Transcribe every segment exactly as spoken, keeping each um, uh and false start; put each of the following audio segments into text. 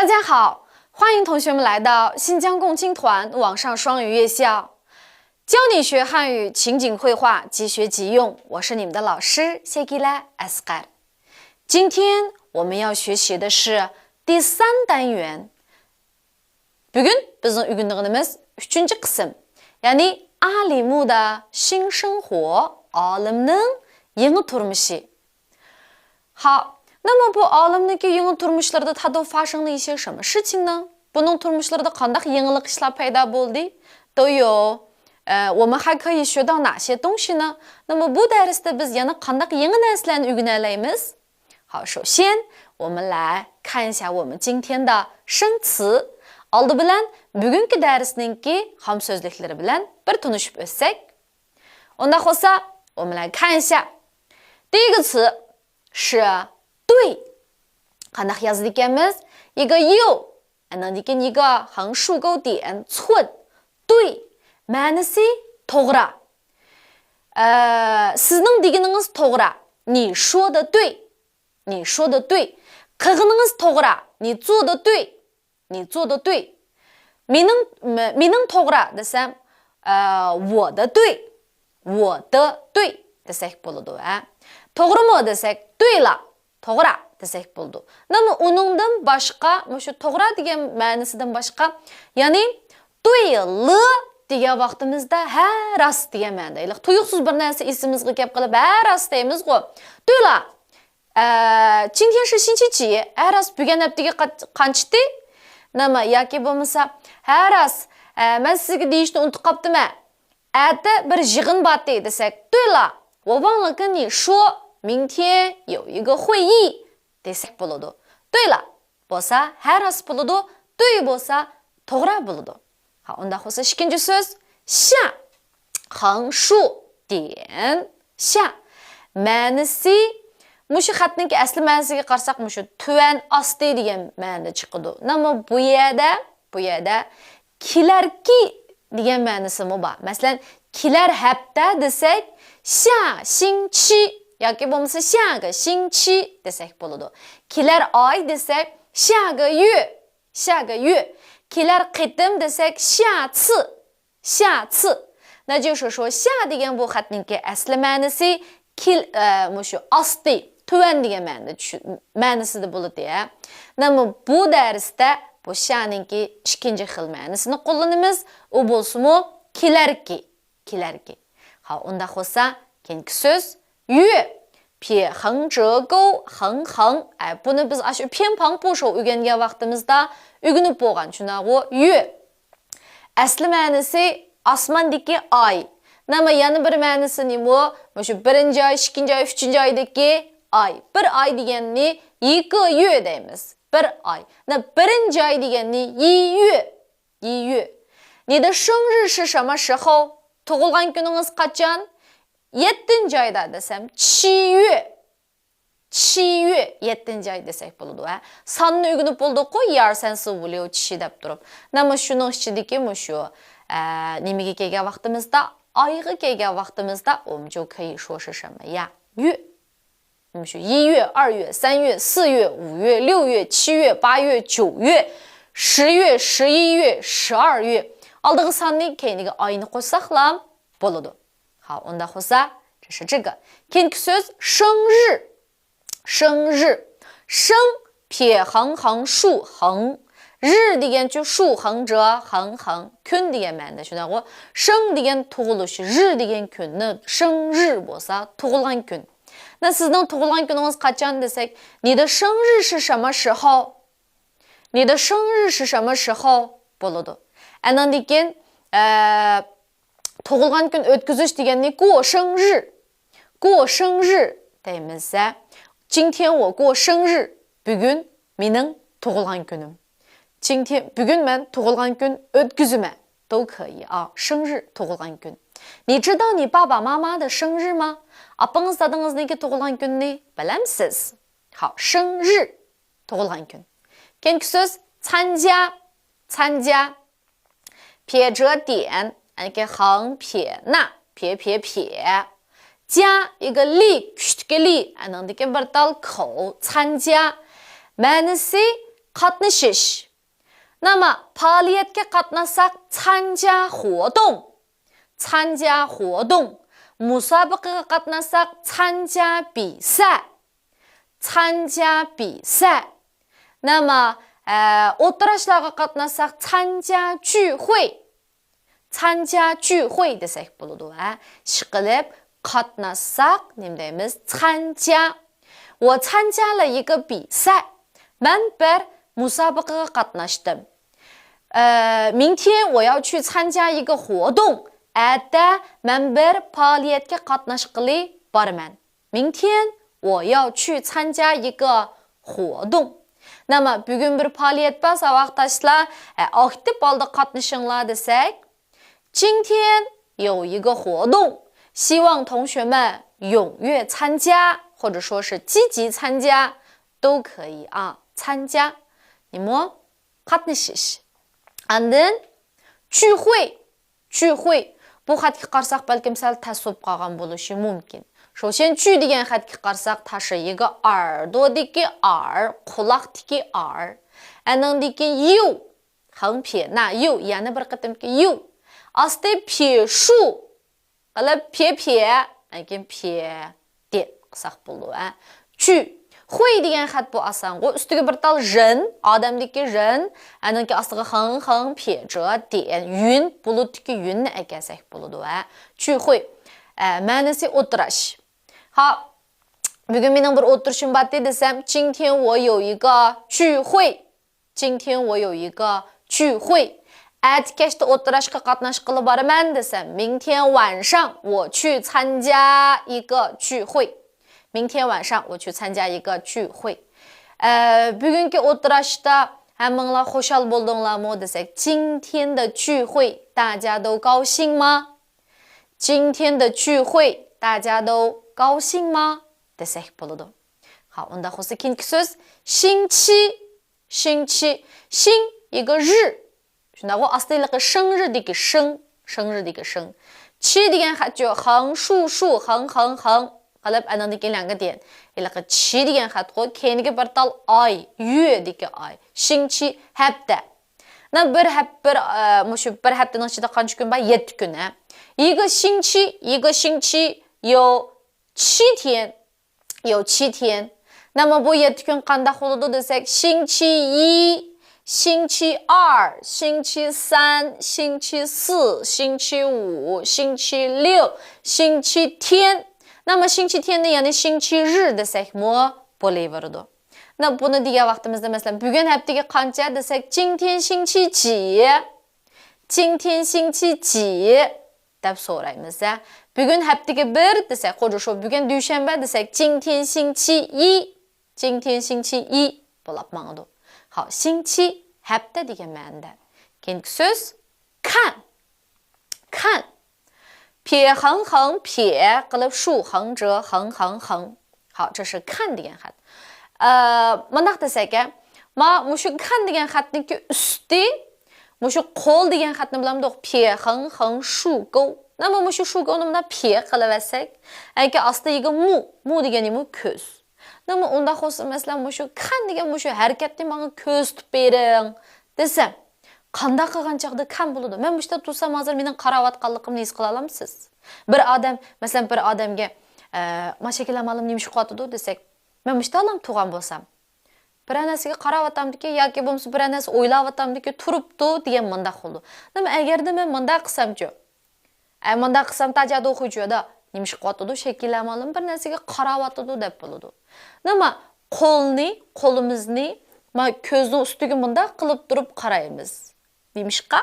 大家好，欢迎同学们来到新疆共青团网上双语夜校，教你学汉语情景会话，即学即用。我是你们的老师谢吉拉埃斯盖尔。今天我们要学习的是第三单元。 بۈگۈن بىزنىڭ ئۆگىنىدىغىنىمىز ئۈچىنچى قىسىم، يەنى 阿里木的新生活، ئالىمنىڭ يېڭى تۇرمۇشى. 好，那么 بۇ ئالىمنىڭكى يېڭى تۇرمۇشلىرىدا 他都发生了一些什么事情呢؟ بۇنىڭ تۇرمۇشلىرىدا قانداق يېڭىلىق ئىشلار پەيدا بولدى؟ 都有，呃，我们还可以学到哪些东西呢？ 那么 بۇ دەرستە بىز يەنە قانداق يېڭى نەرسىلەرنى ئۆگىنەلەيمىز؟ 好，首先我们来看一下我们今天的生词。 ئالدى بىلەن بۈگۈنكى دەرسنىڭكى خام سۆزلۈكلىرى بىلەن بىر تونۇشۇپ ئۆتسەك. ئۇنداق بولسا، 我们来看一下。 第一个词是对. قانداق يازىدىكەنمىز؟ 一个又، ئاندىن كېيىن 一个横竖勾点寸. 对. مەنىسى توغرا. ئە، سىزنىڭ دېگىنىڭىز توغرا. 你说的对. 你说的对. قىلغىنىڭىز توغرا. 你做的对. 你做的对. مېنىڭ، مېنىڭ توغرا دېسەم، ئە، 我的对. 我的对 دېسەك بولىدۇ، ھە. توغرىمۇ دېسەك، 对了. توغرا دېسەك بولىدۇ. 那么 ئۇنىڭدىن باشقا، مۇشۇ توغرا دېگەن مەنىسىدىن باشقا، يەنى 对了 دېگەن ۋاقتىمىزدا ھە راست دېگەن مەنىدە. ھېلىقى تۇيۇقسىز بىر نەرسە ئېسىمىزگە كەپ قېلىپ، ھە راست دەيمىزغۇ. 对了. ئە، 今天是星期几؟ ھە راست، بۈگۈن ھەپتىگە قا-، قانچىتى؟ نېمە، ياكى بولمىسا، ھە راست، ئە، مەن سىزگە دېيىشنى ئۇنتۇپ قاپتىمەن. ئەتە بىر يىغىن بارتى دېسەك، 对了，我忘了跟你说，明天有一个会议 دېسەك بولىدۇ. 对了 بولسا ھە راست بولىدۇ، 对 بولسا توغرا بولىدۇ. ھا، ئۇنداق بولسا ئىككىنچى سۆز، 下، 横竖点، 下. مەنىسى، مۇشۇ خەتنىڭكى ئەسلى مەنىسىگە قارىساق، مۇشۇ تۆۋەن، ئاستى دېگەن مەنىدە چىقىدۇ. نېمە بۇ يەردە، بۇ يەردە كېلەركى دېگەن مەنىسىمۇ بار. مەسىلەن، كېلەر ھەپتە دېسەك، 下星期 ياكى بولمىسا 下个星期 دېسەك بولىدۇ. كېلەر ئاي دېسەك، 下个月، 下个月. كېلەر قېتىم دېسەك، 下次، 下次. 那就是说، 下 دېگەن بۇ خەتنىڭكى ئەسلى مەنىسى كېل-، ئە، مۇشۇ ئاستى، تۆۋەن دېگەن مەنىدە چۈش-، مەنىسىدە بولىدۇ، ھە. نېمە بۇ دەرستە بۇ 下نىڭكى ئىككىنچى خىل مەنىسىنى قوللىنىمىز. ئۇ بولسىمۇ كېلەركى، كېلەركى. ھا، ئۇنداق بولسا، كېيىنكى سۆز، 月. 撇横折钩，横横. ئە، بۇنى بىز ئاشۇ 偏旁部首 ئۆگەنگەن ۋاقتىمىزدا ئۆگىنىپ بولغان، شۇنداقغۇ؟ 月. ئەسلى مەنىسى ئاسماندىكى ئاي. نېمە، يەنە بىر مەنىسى نېمە؟ مۇشۇ بىرىنچى ئاي، ئىككىنچى ئاي، ئۈچىنچى ئايدىكى ئاي. بىر ئاي دېگەننى 一个月 دەيمىز. بىر ئاي. نە، بىرىنچى ئاي دېگەننى 一月، 一月. 你的生日是什么时候؟ تۇغۇلغان كۈنىڭىز قاچان؟ يەتتىنچى ئايدا دېسەم، 七月. 七月، يەتتىنچى ئاي دېسەك بولىدۇ، ھە. ساننى ئۆگىنىپ بولدۇققۇ، 一二三四五六七 دەپ تۇرۇپ. نېمە شۇنىڭ ئىچىدىكى مۇشۇ، ئە، نېمىگە كەلگەن ۋاقتىمىزدا، ئايغا كەلگەن ۋاقتىمىزدا، 我们就可以说是什么呀؟ 月. 那么是一月、二月、三月、四月、五月、六月、七月、八月、九月、十月、十一月、十二月. ئالدىغا ساننى، كەينىگە ئاينى قوشساقلا بولىدۇ. 好， ئۇنداق بولسا، 这是这个. كېيىنكى سۆز، 生日. 生日. 生 撇横横竖横. 日 دېگەنچۇ 竖横折横横. كۈن دېگەن مەنىدە، شۇنداقغۇ؟ 生 دېگەن تۇغۇلۇش، 日 دېگەن كۈن. 那 生日 بولسا تۇغۇلغان كۈن. 那 سىزنىڭ تۇغۇلغان كۈنىڭىز قاچان دېسەك، 你的生日是什么时候؟ 你的生日是什么时候 بولىدۇ. ئاندىن كېيىن، ئە، تۇغۇلغان كۈن ئۆتكۈزۈش دېگەننى 过生日، 过生日 دەيمىز. 今天我过生日، بۈگۈن مېنىڭ تۇغۇلغان كۈنۈم. 今天، بۈگۈن مەن تۇغۇلغان كۈن ئۆتكۈزىمەن. 都可以啊， 生日 تۇغۇلغان كۈن. 你知道你爸爸妈妈的生日吗؟ ئاپىڭىز دادىڭىزنىڭكى تۇغۇلغان كۈنىنى بىلەمسىز؟ 好，生日 تۇغۇلغان كۈن. كېيىنكى سۆز، 参加. 参加. 撇折点, ئەنكى 横撇捺, 撇撇撇. 加 一个力, كۈچتىكى لى, ئەنىڭدىكى بىر تال 口, 参加. مەنىسى قاتنىشىش. 那么، پائالىيەتكە قاتناشساق، 参加活动. 参加活动. مۇسابىقىگە قاتناشساق، 参加比赛. 参加比赛. 那么، ئە، ئولتۇراشلارغا قاتناشساق، 参加聚会. 参加聚会 دېسەك بولىدۇ، ھە. ئىشقىلىپ، قاتناشساق، نېمە دەيمىز؟ 参加. 我参加了一个比赛. مەن بىر مۇسابىقىگە قاتناشتىم. ئە، 明天我要去参加一个活动. ئەتە مەن بىر پائالىيەتكە قاتناشقىلى بارىمەن. 明天我要去参加一个活动. 那么، بۈگۈن بىر پائالىيەت بار، ساۋاقداشلار، ئە، ئاكتىپ ھالدا قاتنىشىڭلار دېسەك، 今天有一个活动，希望同学们踊跃参加，或者说是积极参加，都可以啊。参加，你们 قاتنىشىش. ئاندىن، 聚会. 聚会. بۇ خەتكە قارىساق، بەلكىم سەل تەس بولۇپ قالغان بولۇشى مۇمكىن. 首先، 聚 دېگەن خەتكە قارىساق، 它是一个耳朵دىكى 耳، قۇلاقتىكى 耳. ئەنىڭدىن كېيىن، 又. 横撇捺又، يەنە بىر قېتىمكى 又. ئاستى 撇竖. قىلىپ، 撇撇، ئاندىن كېيىن 撇点 قىلساق بولىدۇ، ھە. 聚会 دېگەن خەت بۇ ئاسانغۇ. ئۈستىگە بىر تال 人، ئادەمدىكى 人، ئاندىن كېيىن ئاستىغا 横横撇折点، يۈن، بۇلۇتتىكى يۈننى ئەكەلسەك بولىدۇ، ھە. 聚会. ئە، مەنىسى ئولتۇراش. ھا، بۈگۈن مېنىڭ بىر ئولتۇرۇشۇم بارتى دېسەم، 今天我有一个聚会. 今天我有一个聚会. ئەتە كەچتە ئولتۇراشقا قاتناشقىلى بارىمەن دېسەم، 明天晚上我去参加一个聚会. 明天晚上我去参加一个聚会. ئە، بۈگۈنكى ئولتۇراشتا ھەممىڭلار خۇشال بولدۇڭلارمۇ دېسەك، 今天的聚会大家都高兴吗؟ 今天的聚会大家都高兴吗؟ دېسەك بولىدۇ. ھا، ئۇنداق بولسا كېيىنكى سۆز، 星期. 星期. 星 一个日. شۇنداقغۇ، ئاستى ھېلىقى 生日دىكى 生، 生日دىكى 生. 期 دېگەن خەت يوق، 横竖竖، 横横横 قىلىپ، ئانىڭدىن كېيىن 两个点. ھېلىقى 期 دېگەن خەتقۇ، كەينىگە بىر تال ئاي، 月 دىكى ئاي. 星期، ھەپتە. 那 بىر ھەپ-، بىر، ئە، مۇشۇ بىر ھەپتىنىڭ ئىچىدە قانچە كۈن بار؟ يەتتە كۈن، ھە. 一个星期، 一个星期有七天. 有七天. 那么 بۇ يەتتە كۈن قانداق بولىدۇ دېسەك، 星期一، 星期二، 星期三، 星期四، 星期五، 星期六، 星期天. 那么 星期天نى يەنى 星期日 دېسەكمۇ بولۇۋېرىدۇ. 那 بۇنى دېگەن ۋاقتىمىزدا، مەسىلەن، بۈگۈن ھەپتىگە قانچە دېسەك، 今天星期几؟ 今天星期几؟ دەپ سورايمىز، ھە. بۈگۈن ھەپتىگە بىر دېسەك، 或者说 بۈگۈن دۈشەنبە دېسەك، 今天星期一، 今天星期一 بولاپ ماڭىدۇ. ھاۋ، 星期 ھەپتە دېگەن مەنىدە. كېيىنكى سۆز، 看. 看. 撇横横撇 قىلىپ، 竖横折横横横. ھاۋ، 这是看 دېگەن خەت. ئە، مۇنداق دېسەك، ھە، ما مۇشۇ 看 دېگەن خەتنىڭكى ئۈستى، مۇشۇ قول دېگەن خەتنى بىلەمدۇق؟ 撇横横竖钩. 那么 مۇشۇ 竖钩نى مۇنداق 撇 قىلىۋەتسەك، ئەنكى ئاستى 一个目، 目 دېگەن نېمە؟ كۆز. 那么 ئۇنداق بولسا، مەسىلەن، مۇشۇ 看 دېگەن مۇشۇ ھەرىكەتنى ماڭا كۆرسىتىپ بېرىڭ دېسەم، قانداق قىلغان چاغدا 看 بولىدۇ؟ مەن مۇشۇنداق تۇرسام، ھازىر مېنىڭ قاراۋاتقانلىقىمنى ھېس قىلالامسىز؟ بىر ئادەم، مەسىلەن، بىر ئادەمگە، ئە، ما شەكىللەر مالىم نېمە ئىش قىلىۋاتىدۇ دېسەك، مەن مۇشۇنداقلا تۇرغان بولسام، بىرەر نەرسىگە قاراۋاتامدىكى ياكى بولمىسا بىرەر نەرسە ئويلاۋاتامدىكى، تۇرۇپتۇ دېگەن مۇنداق بولىدۇ. نېمە، ئەگەردە مەن مۇنداق قىلسامچۇ؟ ئە، مۇنداق قىلسام، تاجادۇ خۇجۇدا نېمە ئىش قىلىۋاتىدۇ؟ شەكىللەر مالىم بىر نەرسىگە قاراۋاتىدۇ دەپ بولىدۇ. نېمە، قولنى، قولىمىزنى ما كۆزنىڭ ئۈستىگە مۇنداق قىلىپ تۇرۇپ قارايمىز. نېمىشقا؟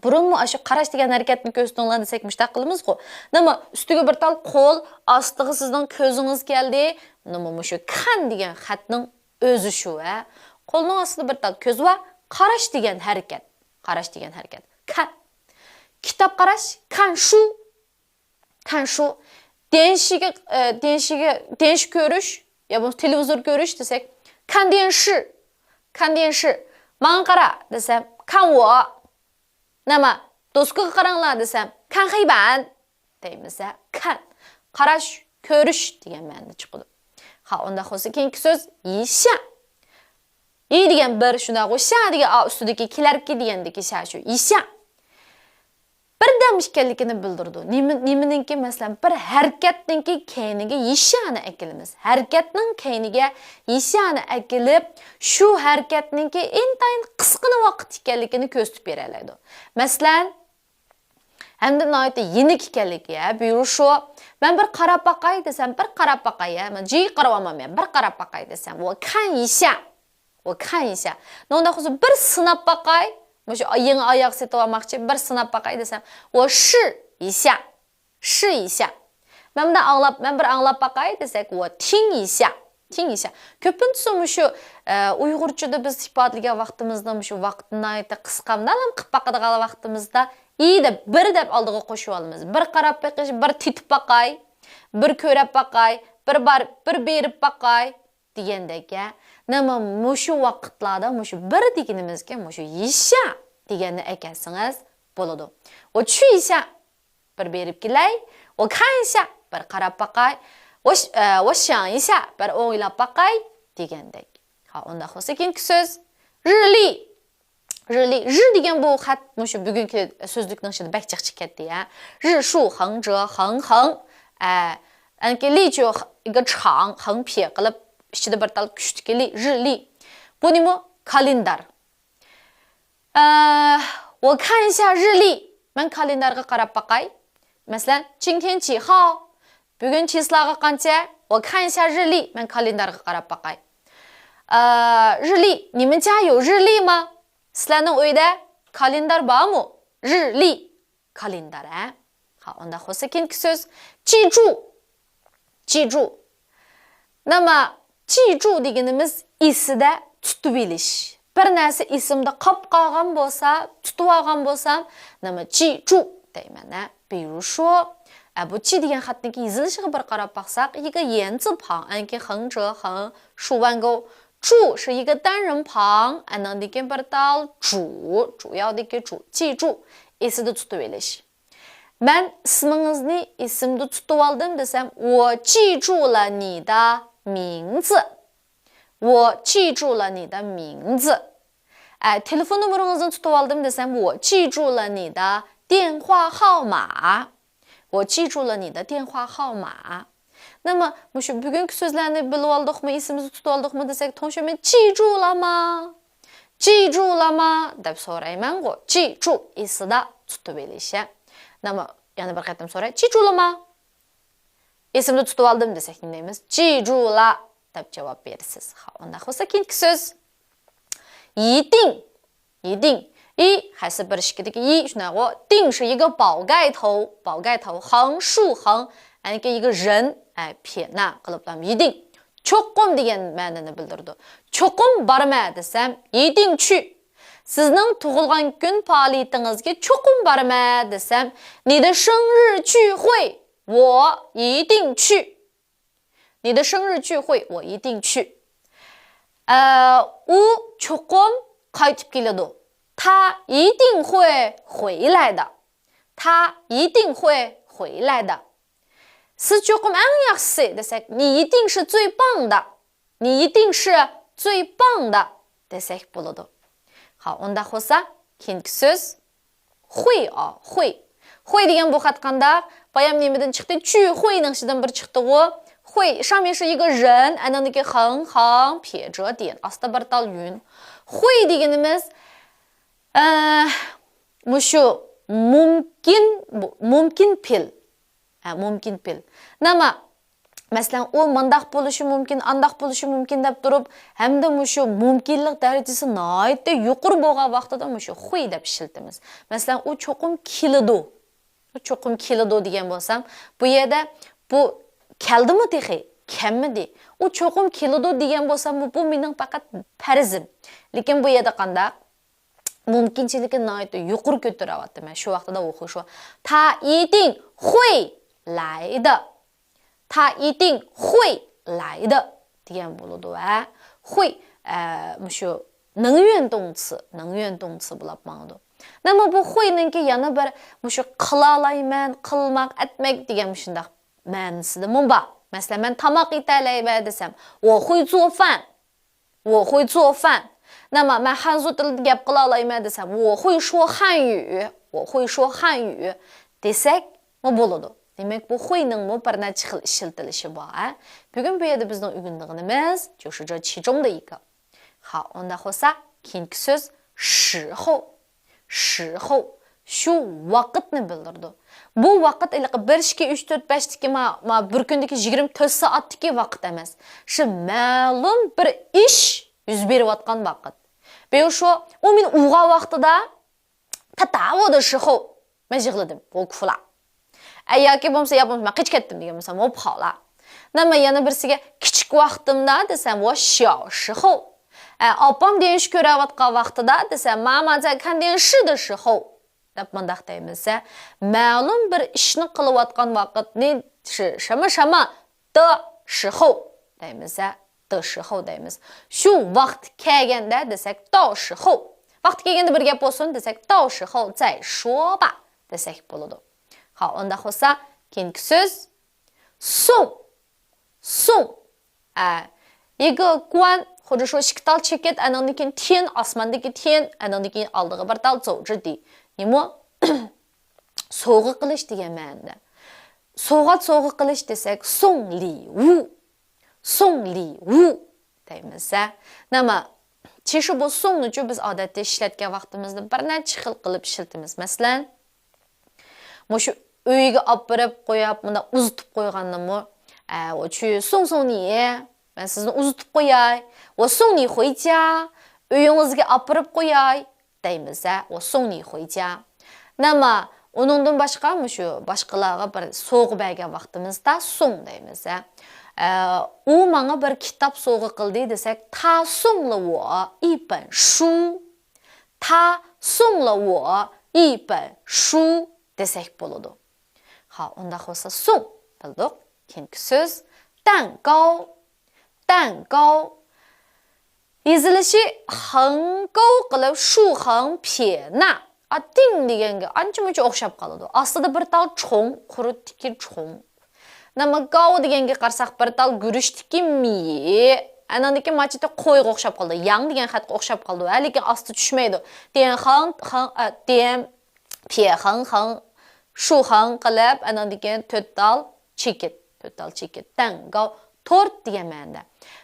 بۇرۇنمۇ ئاشۇ قاراش دېگەن ھەرىكەتنى كۆرسىتىڭلار دېسەك، مۇشۇنداق قىلىمىزغۇ. نېمە، ئۈستىگە بىر تال قول، ئاستىغا سىزنىڭ كۆزىڭىز كەلدى. نېمە، مۇشۇ 看 دېگەن خەتنىڭ ئۆزى شۇ، ھە. قولنىڭ ئاستىدا بىر تال كۆز بار، قاراش دېگەن ھەرىكەت. قاراش دېگەن ھەرىكەت. 看. كىتاب قاراش، 看书. 看书. 电视گە، ئە، 电视گە، 电视 كۆرۈش يا بولمىسا تېلېۋىزور كۆرۈش دېسەك، 看电视. 看电视. ماڭا قارا دېسەم، 看我. نېمە، دوسكىغا قاراڭلار دېسەم، 看黑板 دەيمىز، ھە. 看. قاراش، كۆرۈش دېگەن مەنىدە چىقىدۇ. ھا، ئۇنداق بولسا كېيىنكى سۆز، 一下. ي دېگەن بىر، شۇنداققۇ، شيا دېگەن ئا ئۈستىدىكى كېلەركى دېگەندىكى شيا شۇ، يىشيا. بىردەم ئىكەنلىكىنى بىلدۈرىدۇ. نېمە، نېمىنىڭكى، مەسىلەن، بىر ھەرىكەتنىڭكى كەينىگە يىشيانى ئەكېلىمىز. ھەرىكەتنىڭ كەينىگە يىشيانى ئەكېلىپ، شۇ ھەرىكەتنىڭكى ئىنتايىن قىسقىنا ۋاقىت ئىكەنلىكىنى كۆرسىتىپ بېرەلەيدۇ. مەسىلەن، ھەمدە ناھايىتى يېنىك ئىكەنلىكى، ھە، بۇيرۇشۇ. مەن بىر قاراپ باقاي دېسەم، بىر قاراپ باقاي، ھە، مەن جىي قاراۋالمايمەن، بىر قاراپ باقاي دېسەم، ۋو كان يىشيا. ۋو كان يىشيا. نونداق بولسا بىر سىناپ باقاي. مۇشۇ يېڭى ئاياغ سېتىۋالماقچى، بىر سىناپ باقاي دېسەم، ۋو شى يىشيا. شى يىشيا. مەن بۇنداق ئاڭلاپ، مەن بىر ئاڭلاپ باقاي دېسەك، ۋو تىڭ يىشيا. تىڭ يىشيا. كۆپىنچىسى مۇشۇ، ئە، ئۇيغۇرچىدا بىز ئىپادىلىگەن ۋاقتىمىزدا مۇشۇ ۋاقىتنى ناھايىتى قىسقا، مۇنداقلا قىلىپ باقىدىغان ۋاقتىمىزدا، ئى دەپ، بىر دەپ ئالدىغا قوشۇۋالىمىز. بىر قاراپ بېقىش، بىر تېتىپ باقاي، بىر كۆرەپ باقاي، بىر بار، بىر بېرىپ باقاي. دېگەندەك، ھە. نېمە مۇشۇ ۋاقىتلاردا مۇشۇ بىر دېگىنىمىزگە مۇشۇ يىشيا دېگەننى ئەكەلسىڭىز بولىدۇ. ۋو چۈ يىشيا، بىر بېرىپ كېلەي. ۋو كان يىشيا، بىر قاراپ باقاي. ۋو ش-، ئە، ۋو شياڭ يىشيا، بىر ئويلاپ باقاي دېگەندەك. ھا، ئۇنداق بولسا كېيىنكى سۆز. رىلى. رىلى، رى دېگەن بۇ خەت مۇشۇ بۈگۈنكى سۆزلۈكنىڭ ئىچىدە بەك جىق چىقىپ كەتتى، ھە. رى شۇ خېڭ، جې خېڭ، خېڭ. ئە، ئەنكى لى چۈ ئىگە چاڭ، خېڭ پې قىلىپ، ئىچىدە بىر تال كۈچتىكى لى، رىلى. بۇ نېمە؟ كالېندار. ئە، ۋو كان يىشيا رىلى. مەن كالېندارغا قاراپ باقاي. مەسىلەن، چىڭتيەن چىخاۋ. بۈگۈن چىسلاغا قانچە؟ ۋو كان يىشيا رىلى. مەن كالېندارغا قاراپ باقاي. ئە، رىلى. نېمە جيايو رىلى ما؟ سىلەرنىڭ ئۆيدە كالېندار بارمۇ؟ رىلى. كالېندار، ھە؟ ھا، ئۇنداق بولسا كېيىنكى سۆز. چىجۇ. چىجۇ. نېمە، چىجۇ دېگىنىمىز ئېسىدە تۇتۇۋېلىش. بىر نەرسە ئېسىمدە قاپ قالغان بولسا، تۇتۇۋالغان بولسام، نېمە، چىجۇ دەيمەن، ھە؟ بىرۇشۇ. ئە، بۇ چى دېگەن خەتنىڭكى يېزىلىشىغا بىر قاراپ باقساق، يىگە يەنزى پاڭ، ئەنكى خېڭ جې خېڭ، شۇ ۋەنگو، چۇ شۇ يىگە دەنرېن پاڭ، ئەنىڭدىن كېيىن بىر تال جۇ، جۇ ياۋدىكى جۇ، چىجۇ، ئېسىدە تۇتۇۋېلىش. مەن ئىسمىڭىزنى ئېسىمدە تۇتۇۋالدىم دېسەم، ۋو چىجۇ لە نى دە مىڭ زى. ۋو چىجۇ لە نى دە مىڭ زى. ئە، تېلېفون نومۇرىڭىزنى تۇتۇۋالدىم دېسەم، ۋو چىجۇ لە نى دە ديەن خۇا خاۋ ما. ۋو چىجۇ لە نى دە ديەن خۇا خاۋ ما. نېمە، مۇشۇ بۈگۈنكى سۆزلەرنى بىلىۋالدۇقمۇ، ئېسىمىزدە تۇتۇۋالدۇقمۇ دېسەك، توڭشىمەن چىجۇ لە ما؟ چىجۇ لە ما؟ دەپ سورايمەنغۇ. چىجۇ ئېسىدە تۇتۇۋېلىش. نېمە، يەنە بىر قېتىم سوراي. چىجۇ لە ما؟ ئېسىمدە تۇتۇۋالدىم دېسەك نېمە دەيمىز؟ چىجۇ لە دەپ جاۋاب بېرىسىز. ھا، ئۇنداق بولسا كېيىنكى سۆز. يىدىڭ. يىدىڭ. يى ھەرسى بىر ئىككىدىكى يى، شۇنداقغۇ. دىڭ شۇ يىگە باۋ گاي تاۋ، باۋ گاي تاۋ، خېڭ شۇ خېڭ، ئەنكى يىگە رېن، ئە، پې نە قىلىپلام. يىدىڭ. چوقۇم دېگەن مەنىنى بىلدۈرىدۇ. چوقۇم بارىمەن دېسەم، يىدىڭ چۈ. سىزنىڭ تۇغۇلغان كۈن پائالىيىتىڭىزگە چوقۇم بارىمەن دېسەم، نى دە شېڭ رى چۈ خۇي، ۋو يىدىڭ چۈ. 你的生日聚会我一定去. ئە، ئۇ چوقۇم قايتىپ كېلىدۇ. 他一定会回来的. 他一定会回来的. سىز چوقۇم ئەڭ ياخشىسى دېسەك، 你一定是最棒的. 你一定是最棒的 دېسەك بولىدۇ. ھا، ئۇنداق بولسا، كېيىنكى سۆز. خۇي، ئا، خۇي. خۇي دېگەن بۇ خەت قانداق؟ بايام نېمىدىن چىقتى؟ چۈ خۇينىڭ ئىچىدىن بىر چىقتىغۇ. خۇي، شامىشى يىگە رېن، ئەنىڭدىكى خېڭ، خاڭ، پې جې دېگەن. ئاستىدا بىر تال يۈن. خۇي دېگىنىمىز، ئە، مۇشۇ مۇمكىن، بۇ، مۇمكىن پېئىل. ھە، مۇمكىن پېئىل. نېمە؟ مەسىلەن، ئۇ مۇنداق بولۇشى مۇمكىن، ئانداق بولۇشى مۇمكىن دەپ تۇرۇپ، ھەمدە مۇشۇ مۇمكىنلىق دەرىجىسى ناھايىتى يۇقىرى بولغان ۋاقتىدا مۇشۇ خۇي دەپ ئىشلىتىمىز. مەسىلەن، ئۇ چوقۇم كېلىدۇ. ئۇ چوقۇم كېلىدۇ دېگەن بولسام، بۇ يەردە بۇ كەلدىمۇ تېخى؟ كەلمىدى. ئۇ چوقۇم كېلىدۇ دېگەن بولسام، بۇ، بۇ مېنىڭ پەقەت پەرىزىم. لېكىن بۇ يەردە قانداق؟ مۇمكىنچىلىكنى ناھايىتى يۇقىرى كۆتۈرۈۋاتىمەن. شۇ ۋاقتىدا ئوقۇش ۋا، 他一定会来的. 他一定会来的 دېگەن بولىدۇ، ھە. 会، ئە، مۇشۇ 能源动词، 能源动词 بولاپ ماڭىدۇ. نېمە بۇ خۇينىڭكى يەنە بىر مۇشۇ قىلالايمەن، قىلماق، ئەتمەك دېگەن مۇشۇنداق مەنىسىدىمۇ بار. مەسىلەن، مەن تاماق ئېتەلەيمەن دېسەم، 我会做饭. 我会做饭. نېمە، مەن خەنزۇ تىلىدا گەپ قىلالايمەن دېسەم، 我会说汉语، 我会说汉语 دېسەكمۇ بولىدۇ. دېمەك، بۇ 会نىڭمۇ بىر نەچچە خىل ئىشلىتىلىشى بار، ھە؟ بۈگۈن بۇ يەردە بىزنىڭ ئۆگىنىدىغىنىمىز 就是这其中的一个. ھا، ئۇنداق بولسا، كېيىنكى سۆز 时候. 时候. شۇ ۋاقىتنى بىلدۈرىدۇ. بۇ ۋاقىت ھېلىقى بىر، ئىككى، ئۈچ، تۆت، بەشتىكى ما، ما بىر كۈندىكى يىگىرمە تۆت سائەتتىكى ۋاقىت ئەمەس. شۇ مەلۇم بىر ئىش يۈز بېرىۋاتقان ۋاقىت. 比如说، ئۇ مېنى ئۇرغان ۋاقتىدا، 他打我的时候، مەن يىغلىدىم، 我哭了. ئە، ياكى بولمىسا، يا بولمىسا، مەن قېچىپ كەتتىم دېگەن بولسام، 我跑了. نېمە، يەنە بىرسىگە، كىچىك ۋاقتىمدا دېسەم، 我小时候. ئە، ئاپام دېيىش كۆرۈۋاتقان ۋاقتىدا دېسەم، 妈妈在看电视的时候. دەپ مۇنداق دەيمىز، ھە. مەلۇم بىر ئىشنى قىلىۋاتقان ۋاقىتنى 是什么什么的时候 دەيمىز، ھە. 的时候 دەيمىز. شۇ ۋاقىت كەلگەندە دېسەك، 到时候. ۋاقتى كەلگەندە بىر گەپ بولسۇن دېسەك، 到时候再说吧 دېسەك بولىدۇ. ھا، ئۇنداق بولسا، كېيىنكى سۆز 送. 送. ئە، 一个官، 或者说 ئىككى تال چېكىت، ئانىڭدىن كېيىن 天، ئاسماندىكى 天، ئانىڭدىن كېيىن ئالدىغا بىر تال 走之地. نېمە؟ سوۋغا قىلىش دېگەن مەنىدە. سوۋغات، سوۋغا قىلىش دېسەك، 送礼物. 送礼物 دەيمىز، ھە. نېمە؟ 其实 بۇ 送نىچۇ بىز ئادەتتە ئىشلەتكەن ۋاقتىمىزدا بىر نەچچە خىل قىلىپ ئىشلىتىمىز. مەسىلەن، مۇشۇ ئۆيگە ئاپىرىپ قويۇپ، مۇنداق ئۇزىتىپ قويغاندىمۇ، ئە، 我去送送你، مەن سىزنى ئۇزىتىپ قوياي، 我送你回家، ئۆيىڭىزگە ئاپىرىپ قوياي دەيمىز، ھە، 我送你回家. نېمە، ئۇنىڭدىن باشقا، مۇشۇ باشقىلارغا بىر سوۋغا بەرگەن ۋاقتىمىزدا 送 دەيمىز، ھە. ئە، ئۇ ماڭا بىر كىتاب سوۋغا قىلدى دېسەك، 他送了我一本书. 他送了我一本书 دېسەك بولىدۇ. ھا، ئۇنداق بولسا 送 بىلدۇق. كېيىنكى سۆز 蛋糕. 蛋糕. يېزىلىشى 很高 قىلىپ 竖横撇捺. ئا، 顶 دېگەنگە ئانچە-مۇنچە ئوخشاپ قالىدۇ. ئاستىدا بىر تال چوڭ، قۇرۇتتىكى چوڭ. نېمە، 高 دېگەنگە قارىساق، بىر تال گۈرۈچتىكى مېيى. ئانىڭدىكى ماچىتى قويغا ئوخشاپ قالىدۇ. 羊 دېگەن خەتكە ئوخشاپ قالىدۇ، ھە، لېكىن ئاستى چۈشمەيدۇ. 点横横، ئە، 点، 撇横横، 竖横 قىلىپ، ئانىڭدىن كېيىن تۆت تال چېكىت. تۆت تال چېكىت. 蛋糕. تورت دېگەن مەنىدە.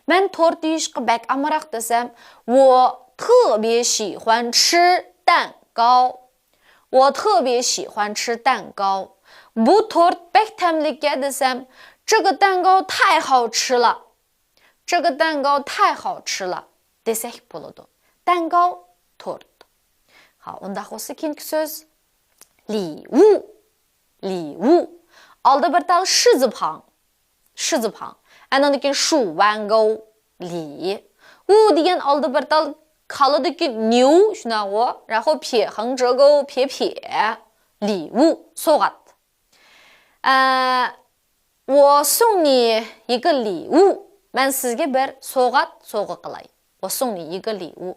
مەن تورت يېيىشقا بەك ئامراق دېسەم، 我特别喜欢吃蛋糕. 我特别喜欢吃蛋糕. بۇ تورت بەك تەملىككەن دېسەم، 这个蛋糕太好吃了. 这个蛋糕太好吃了 دېسەك بولىدۇ. 蛋糕، تورت. ھا، ئۇنداق بولسا كېيىنكى سۆز 礼物. 礼物. ئالدى بىر تال 士字旁. 士字旁. ئانىڭدىن كېيىن 竖弯钩،礼. 物 دېگەن ئالدى بىر تال كالىدىكى 牛، شۇنداقغۇ؟ 然后撇横折钩، 撇撇. 礼物، سوۋغات. ئە، 我送你一个礼物. مەن سىزگە بىر سوۋغات سوۋغا قىلاي. 我送你一个礼物.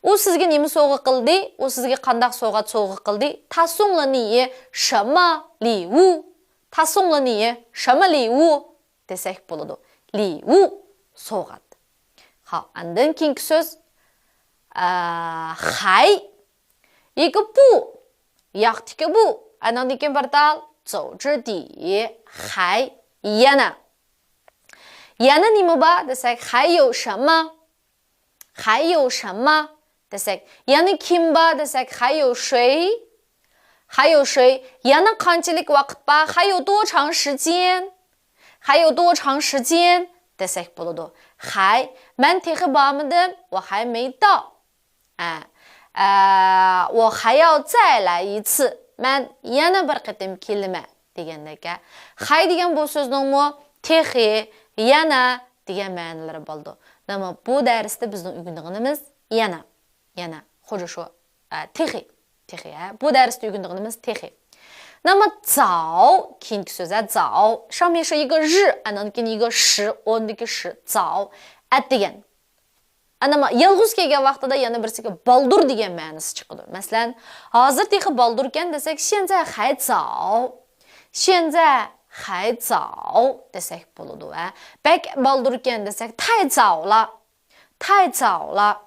ئۇ سىزگە نېمە سوۋغا قىلدى؟ ئۇ سىزگە قانداق سوۋغات سوۋغا قىلدى؟ 他送了你什么礼物؟ 他送了你什么礼物 دېسەك بولىدۇ. 礼物، سوۋغات. ھا، ئاندىن كېيىنكى سۆز، ئە، 鞋. 一个步، ياقتىكى بۇ. ئانىڭدىن كېيىن بىر تال، 走之地. 还. يەنە. يەنە نېمە بار دېسەك، 还有什么؟ 还有什么 دېسەك، يەنە كىم بار دېسەك، 还有谁؟ 还有谁؟ يەنە قانچىلىك ۋاقىت بار؟ 还有多长时间؟ 还有多长时间 دېسەك بولىدۇ. 还، مەن تېخى بارمىدىم. 我还没到. ئە، ئە، 我还要再来一次. مەن يەنە بىر قېتىم كېلىمەن دېگەندەك. 还 دېگەن بۇ سۆزنىڭمۇ تېخى، يەنە دېگەن مەنىلىرى بولىدۇ. نېمە، بۇ دەرستە بىزنىڭ ئۆگىنىدىغىنىمىز يەنە، يەنە، 或者说، ئە، تېخى، تېخى، ھە. بۇ دەرستە ئۆگىنىدىغىنىمىز تېخى. نېمە، 早، كېيىنكى سۆز، ھە، 早. 上面是一个日، ئانىڭدىن كېيىن 一个时، ئورنىدىكى 时، 早. ئەتىگەن. ئەنە ما-، يالغۇز كەلگەن ۋاقتىدا يەنە بىرسىگە بالدۇر دېگەن مەنىسى چىقىدۇ. مەسىلەن، ھازىر تېخى بالدۇركەن دېسەك، 现在还早. 现在还早 دېسەك بولىدۇ، ھە. بەك بالدۇركەن دېسەك، 太早了. 太早了.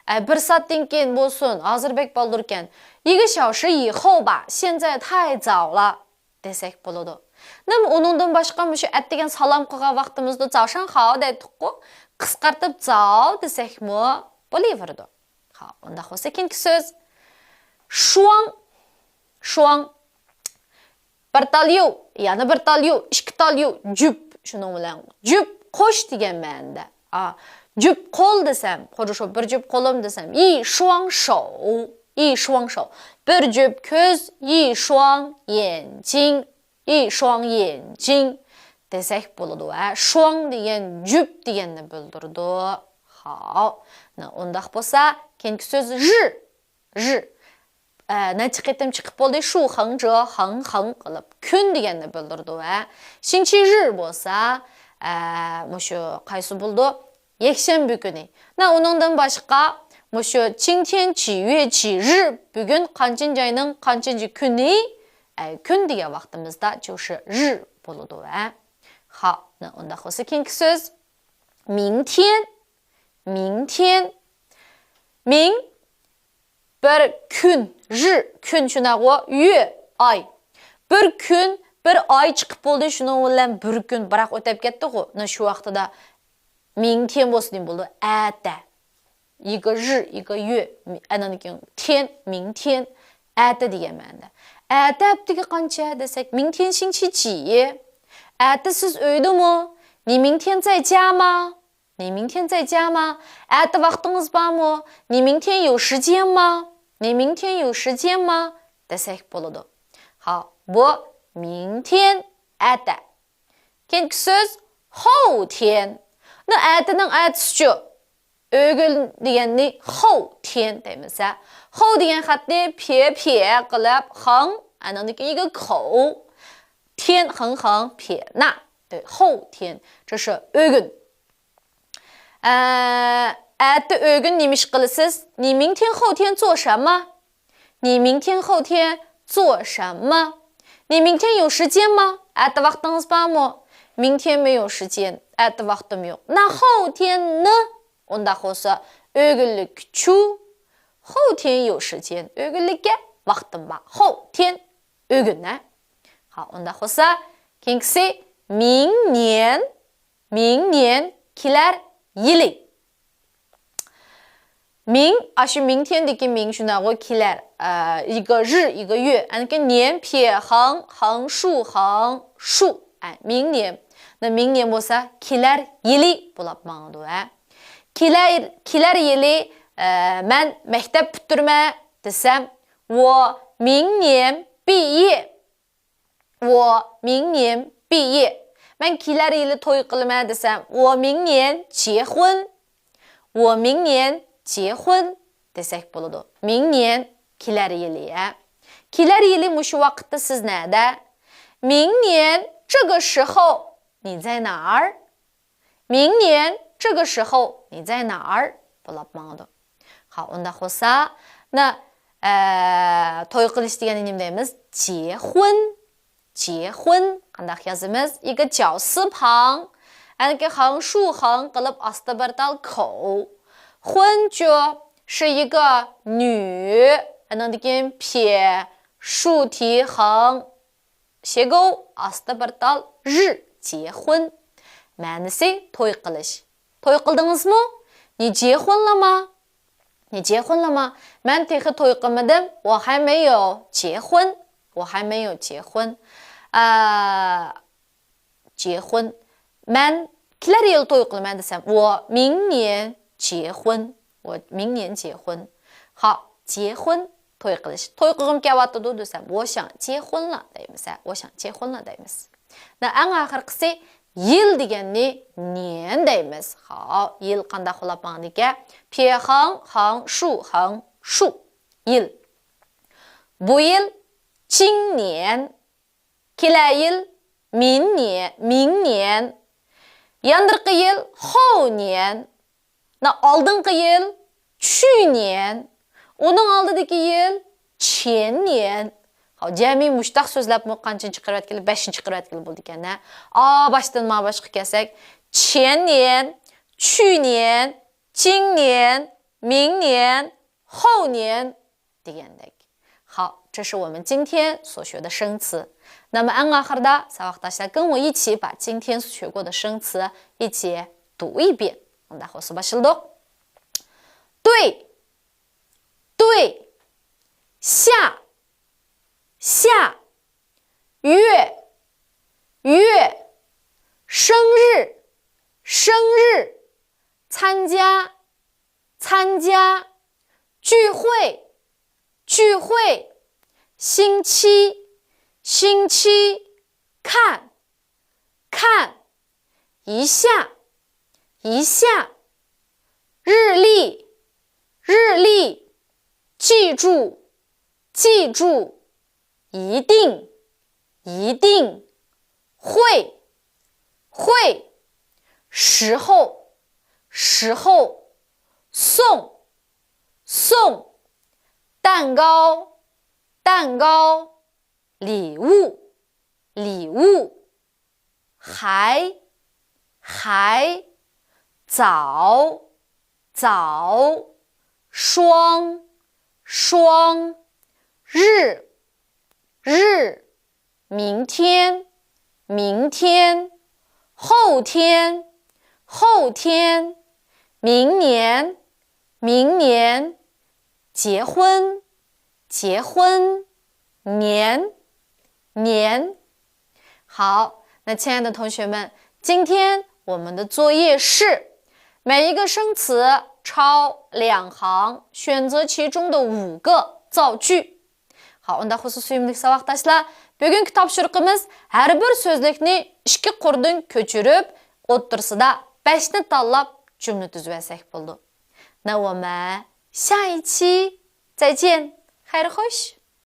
ئە، بىر سائەتتىن كېيىن بولسۇن، ھازىر بەك بالدۇركەن. 一个小时以后吧，现在太早了 دېسەك بولىدۇ. نېمە، ئۇنىڭدىن باشقا مۇشۇ ئەتىگەن سالام قىلغان ۋاقتىمىزدا 早上好 دەيتتۇققۇ، قىسقارتىپ 早 دېسەكمۇ بولۇۋېرىدۇ. ھا، ئۇنداق بولسا كېيىنكى سۆز. 双، 双. بىر تال يۇ، يەنە بىر تال يۇ، ئىككى تال يۇ، جۈپ. شۇنىڭ بىلەن جۈپ، قوش دېگەن مەنىدە. ئا، جۈپ قول دېسەم، خۇددى شۇ بىر جۈپ قولۇم دېسەم، 一双手، 一双手. بىر جۈپ كۆز، 一双眼睛، 一双眼睛 دېسەك بولىدۇ. ھە، 双 دېگەن جۈپ دېگەننى بىلدۈرىدۇ. ھاۋ. نە، ئۇنداق بولسا، كېيىنكى سۆز 日، 日. ئە، نەچچە قېتىم چىقىپ بولدى. 树横折، 横横 قىلىپ كۈن دېگەننى بىلدۈرىدۇ. ھە. 星期日 بولسا، ئە، مۇشۇ قايسى بولىدۇ؟ يەكشەنبە كۈنى. نە، ئۇنىڭدىن باشقا، مۇشۇ 今天几月几日، بۈگۈن قانچىنچى ئاينىڭ قانچىنچى كۈنى، ئە، كۈن دېگەن ۋاقتىمىزدا 就是日 بولىدۇ. ھە. خا، نە، ئۇنداق بولسا كېيىنكى سۆز. 明天، 明天. 明 بىر كۈن، 日 كۈن شۇنداقغۇ، 月 ئاي. بىر كۈن، بىر ئاي چىقىپ بولدى، شۇنىڭ بىلەن بىر كۈن بىراق ئۆتەپ كەتتىغۇ. نە شۇ ۋاقتىدا 明天 بولسا نېمە بولىدۇ؟ ئەتە. 一个日，一个月. ئەنەندىن كېيىن 天، 明天. ئەتە دېگەن مەنىدە. ئەتە ھەپتىگە قانچە دېسەك، 明天星期几. ئەتە سىز ئۆيدىمۇ؟ 你明天在家吗؟ 你明天在家吗؟ ئەتە ۋاقتىڭىز بارمۇ؟ 你明天有时间吗؟ 你明天有时间吗؟ دېسەك بولىدۇ. ھا، بۇ 明天، ئەتە. كېيىنكى سۆز 后天. نو، ئەتىنىڭ ئەتىسىچۇ؟ ئۆگۈن دېگەننى 后天 دەيمىز ھە. 后 دېگەن خەتنى پې، پې قىلىپ، 横، ئەنىڭدىن كېيىن 一个口. 天، 横横撇捺. 对، 后天，这是 ئۆگۈن. ئە، ئەتە ئۆگۈن نېمە ئىش قىلىسىز؟ 你明天后天做什么؟ 你明天后天做什么？ 你明天有时间吗？ ئەتە ۋاقتىڭىز بارمۇ؟ 明天没有时间. ئەتە ۋاقتىم يوق. 那后天呢؟ ئۇنداق بولسا، ئۆگۈنلۈكچۇ؟ 后天有时间. ئۆگۈنلۈككە ۋاقتىم بار. 后天، ئۆگۈن ھە. ھا، ئۇنداق بولسا، كېيىنكىسى 明年. 明年، كېلەر يىلى. 明، ئاشۇ 明天دىكى 明 شۇنداقغۇ، كېلەر. ئە، 一个日، 一个月. ئەنكى 年، پې، 横، 横竖، 横竖. ئە، 明年. 那明年 بولسا، كېلەر يىلى بولاپ ماڭىدۇ ھە. كېلەر، كېلەر يىلى، ئە، مەن مەكتەپ پۈتتۈرىمەن دېسەم، 我明年毕业. 我明年毕业. مەن كېلەر يىلى توي قىلىمەن دېسەم، 我明年结婚. 我明年结婚 دېسەك بولىدۇ. 明年، كېلەر يىلى ھە. كېلەر يىلى مۇشۇ ۋاقىتتا سىز نەدە؟ 明年这个时候你在哪儿؟ 明年这个时候你在哪儿؟ بولاپ ماڭىدۇ. ھا، ئۇنداق بولسا، نە، ئە، توي قىلىش دېگەننى نېمە دەيمىز؟ 结婚. 结婚. قانداق يازىمىز؟ 一个绞丝旁. ئەنكى 横竖横 قىلىپ ئاستى بىر تال 口. 婚 چۇ، 是一个女. ئەنىڭدىن كېيىن پې، 竖提 横. 斜勾 ئاستى بىر تال 日، 结婚. مەنىسى توي قىلىش. توي قىلدىڭىزمۇ؟ 你结婚了吗؟ 你结婚了吗؟ مەن تېخى توي قىلمىدىم. 我还没有结婚. 我还没有结婚. ئا، 结婚. مەن كېلەر يىلى توي قىلىمەن دېسەم، 我明年结婚. 我明年结婚. ھا، 结婚 توي قىلىش. توي قىلغۇم كېلىۋاتىدۇ دېسەم، 我想结婚了 دەيمىز ھە. 我想结婚了 دەيمىز. نە، ئەڭ ئاخىرقىسى يىل دېگەننى 年 دەيمىز. ھا، يىل قانداق بولاپ ماڭىدىكەن؟ 撇横横竖横竖. يىل. بۇ يىل 今年. كېلەر يىل 明年، 明年. ياندىرقى يىل 后年. نە، ئالدىنقى يىل 去年. ئۇنىڭ ئالدىدىكى يىل 前年. ھاۋ، جەمئىي مۇشتاق سۆزلەپمۇ قانچىنچى قىرىۋەتكىلى، بەشىنچى قىرىۋەتكىلى بولىدىكەن ھە. ئا، باشتىن ما باشقا كەلسەك، 前年، 去年، 今年.明年、后年 دېگەندەك. 好，这是我们今天所学的生词。那么 ئەڭ ئاخىرىدا ساۋاقداشلار 跟我一起把今天学过的生词一起读一遍。 ئۇنداق بولسا باشلىدۇق. 对，对，下，下，月，月，生日，生日，参加，参加，聚会，聚会，星期，星期，看，看，一下，一下，日历，日历，记住，记住，一定，一定，会，会，时候，时候，送，送，蛋糕，蛋糕，礼物，礼物，还，还，早，早，双，双，日，日，明天，明天，后天，后天，明年，明年，结婚，结婚，年，年。 好，那亲爱的同学们，今天我们的作业是每一个生词抄两行，选择其中的五个造句。 好، ئۇنداق بولسا سۆيۈملۈك ساۋاقداشلار، بۈگۈنكى تاپشۇرۇقىمىز ھەر بىر سۆزلۈكنى ئىككى قۇردىن كۆچۈرۈپ، ئوتتۇرىسىدا بەشنى تاللاپ جۈملە تۈزۈۋەتسەك بولىدۇ. 那我们下一期再见. خەير خوش.